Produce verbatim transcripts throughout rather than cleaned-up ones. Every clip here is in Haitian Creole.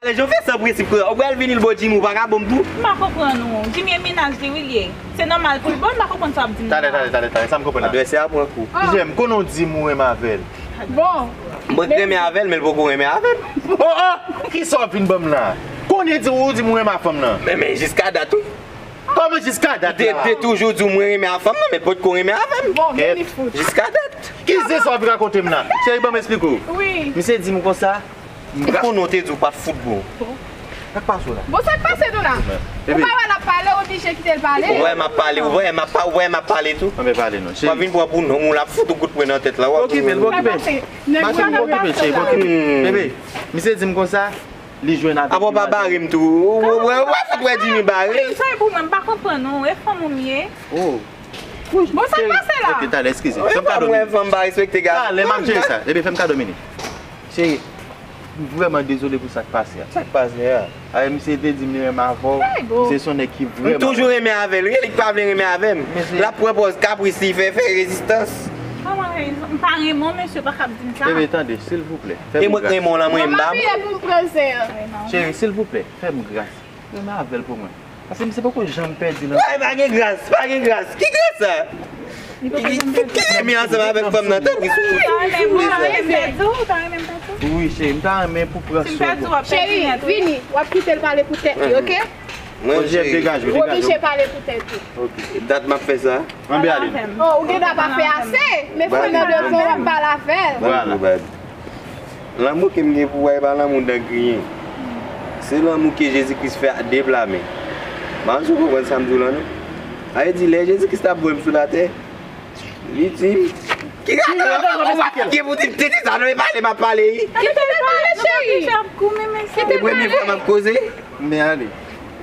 Lè jan w fè san prensip, frè, ou pral vini l bo Jimmy, ou pa ka bon m tou. M pa konprann ou. Jimmy e mennaj li, wi, l ye. Se nòmal pou l bon, m pa konprann sa w ap di m nan. Talè, talè, talè, talè, sa m konprann la. Advèsè a pran kou. Jimmy, konnen w di m ou renmen avè l. Bon. Mwen renmen avè l, men l poko renmen avè m. Oh, oh! Kisa w ap vin ban m la? Konnen di ou di m ou renmen a fanm nan. Men, men jiska dat, wi. Kòman jiska dat la? Li te toujou di w mwen renmen a fanm nan, men l potko renmen avè m. Bon, men li fout. Jiska dat. Ki zistwa w ap rakonte m la? Cheri, ban m esplike w. Wi. Misye di m konsa, m konnen w te di w pa t fout bon. Sa k pase w la? Bon, sa k pase nou la? Ou pa wè l ap pale, ou oblije kite l pale. Ou wè m ap pale, ou wè m ap pa-, ou wè m ap pale tou. Anben pale non, cheri. W ap vin pran pou nonm ou, l ap fout ou kout pwen nan tèt la. W ap okipe l, w okipe l. Mache, w okipe l, cheri, w okipe l. Bebe, misye di m konsa, li jwenn avèk... Apa w pa bare m tou? Ou wè, ou pa fout wè Jimmy bare. Sa e pou mwen, m pa konprann ou. E fanm ou m ye? Oh. Bon, sa k pase la? Ok, talè, eskize. Fè m kado minit. Fanm pa respekte gason. Talè, m ap jere sa. Ebyen, fè m kado minit. Cheri, m vrèman dezole pou sa k pase a. Sa k pase a? Aye, misye te di m li renmen avè w. Misye se yon nèg ki vrèman... M toujou renmen avè l, wi, li k pa vle renmen avè m. L ap pran pòz kapris, li fè, fè rezistans. Kòman rezon? M pa renmen w, mesye, pa ka ap di m sa. Ebyen, tande, silvouplè, fè m gras. E mwen k renmen w lan, mwen m ba m. Mwen pa peye pou m pran zen an. Cheri, silvouplè, fè m gras. Renmen avè l pou mwen. Paske misye poko janm pèdi nan... Ay, pa gen gras, pa gen gras. Ki gras sa? Ki, ki, ki renmen ansanm avèk fanm nan? Tanpri, souple. Ou ta renmen m pèdi w? Ou ta renmen m pèdi w? Wi, cheri, m ta renmen pou pran swen pou... Cheri, vini. W ap kite l pale pou tèt li, oke? Mwen, cheri. Ou oblije pale pou tèt ou. Oke. Dat m ap fè sa. Anben ale. Oh, ou gentan pa fè ase, men fò nan devan w ap pale avè l. Vwala. Lanmou ke m gen pou ou a, e pa lanmou dan griyen. Se lanmou ke Jezi Kris fè ak de pla men. M pa konn si w konprann sa m di w lan, non. Sa vle di, lè Jezi Kris t ap voye m sou latè, li di m, ki rason w ap gen pou di m tete sa, non, e pale m ap pale, wi. Kite l pale, cheri. Kite l pale. E premye fwa m ap koze. Men ale.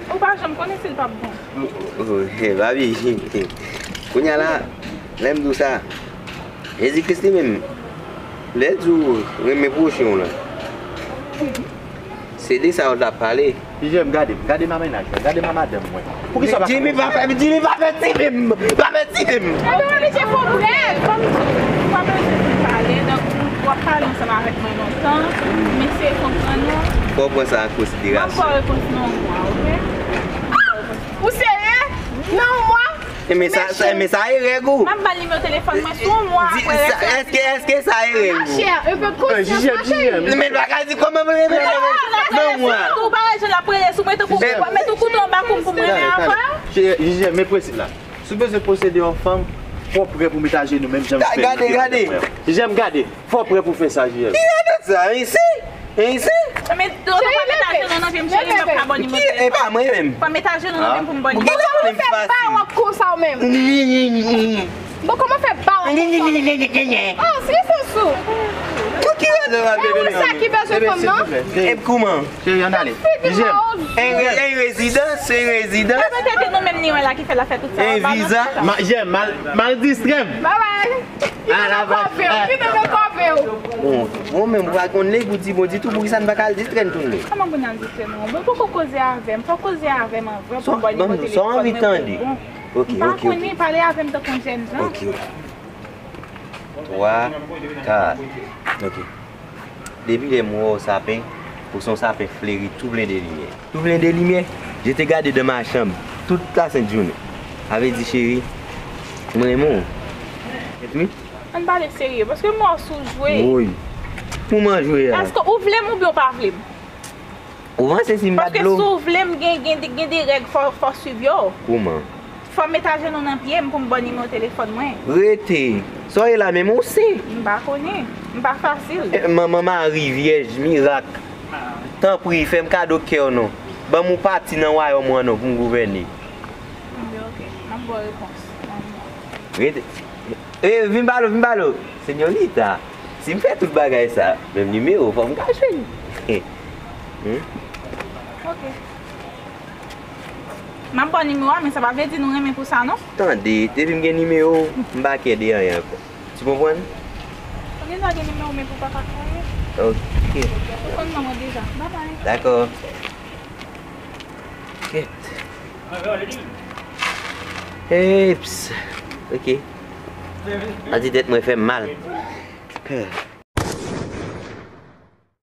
Ou pa janm konnen si l p ap bon. Oh, oh, eh, babi. Kounye a la, lè m di w sa, Jezi Kris li menm, lè l di w renmen pwochen w lan, se de sa yo t ap pale. Jijèm, gade m, gade m a mennaj mwen, gade m a madanm mwen. Poukisa w pa... Jimmy pa fè, Jimmy pa fè timoun, pa fè timoun. Ebyen, w oblije fè w prèv. Kòm w pa bezwen vin pale, donk w ap pale ansanm avèk mwen lontan, m eseye konprann ou. Fò w pran sa an konsiderasyon. M ap ba w repons nan yon mwa, oke? Ou serye? Nan yon mwa? E men sa, sa, men sa e règ ou. M ap ba l nimewo telefòn mwen sou yon mwa apre rès. Èske, èske sa e règ ou? Ma chère, un peu de conscience, ma chérie. Men l pa ka di kòman mwen renmen nan yon mwa. Ou pa wè jan l ap rele sou mwen tankou, mete yon kouto anba kou m pou m renmen avè w. Jijèm, men prensip la. Si w bezwen posede yon fanm, fò w prè pou met ajenou menm jan m fè nan devan mwen. Jijèm, gade. Fò w prè pou fè sa, J L. Ki radòt sa, isi? Isi? Men, ou pa met ajenou nan pye m, cheri, m p ap ka ba w nimewo telefòn. E pa mwen menm. Pa met ajenou nan pye m pou m ba w nimewo telefòn. Kòman w fè bawòk konsa w menm? Bon, kòman w fè bawòk konsa w menm? Oh, se sans ou. Pou ki rezon w ap... E ou sa ki bezwen fanm nan? E kòman? Cheri, ann ale. Jijèm. En re-, en rezidans, en rezidans. Ebyen, tete nou menm li wè la ki fè l ap fè tout sa. En viza. Jijèm, mal, mal distrè m. Bye bye. Kite nou kòve w, kite nou kòve w. Bon, bon, men ou pa konn nèg ou di bon ditou, poukisa n pa ka al distrè n tou lè? Kòman pou n al distrè nou? Bon, poko koze avè m, fò koze avè m anvan pou m ba w nimewo telefòn mwen pou bon. Ok, ok, ok. M pa konnen, pale avè m tankou yon jèn jan. Ok, ok. Twa, kat. Ok. Depi lè m wè w sapen, ou se yon sapen fleri tou plen de limyè. Tou plen de limyè, je te gade dans ma chambre tout la sent jounen. Sa vle di, cheri, mwen renmen w. Wi. Ann pale serye, paske m wè w sou jwe. Woy. Kouman jwe a? Èske ou vle m oubyen w pa vle m? Ou panse si m pa t vle w? Paske si w vle m gen, gen, gen de règ fò, fò swiv yo. Kouman? Fò m met ajenou nan pye m pou m ba w nimewo telefòn mwen. Rete! Sa w ye la menm, ou se? M pa konnen. M pa fasil. Eh, manman Mari, Vyèj, mirak. Tanpri, fè m kado kè w non. Ban m yon pati nan wayòm ou an non pou m gouvène. Ebyen, ok. M ap ba w repons. Rete. Eh, vin pale w, vin pale w. Senyorita, si m fè tout bagay sa, menm nimewo, fò m ka jwenn. Hmm? Ok. M ap ba w nimewo a, men sa pa vle di nou renmen pou sa, non. Tande, depi m gen nimewo w, m pa kè de anyen ankò. Tu comprends? Ou gen dwa gen nimewo, men pou pa ka fè anyen. Ok. Ou konn non mwen deja. Bye bye. Dakò. Kèt. Eps. Ok. Anti tèt mwen fè m mal.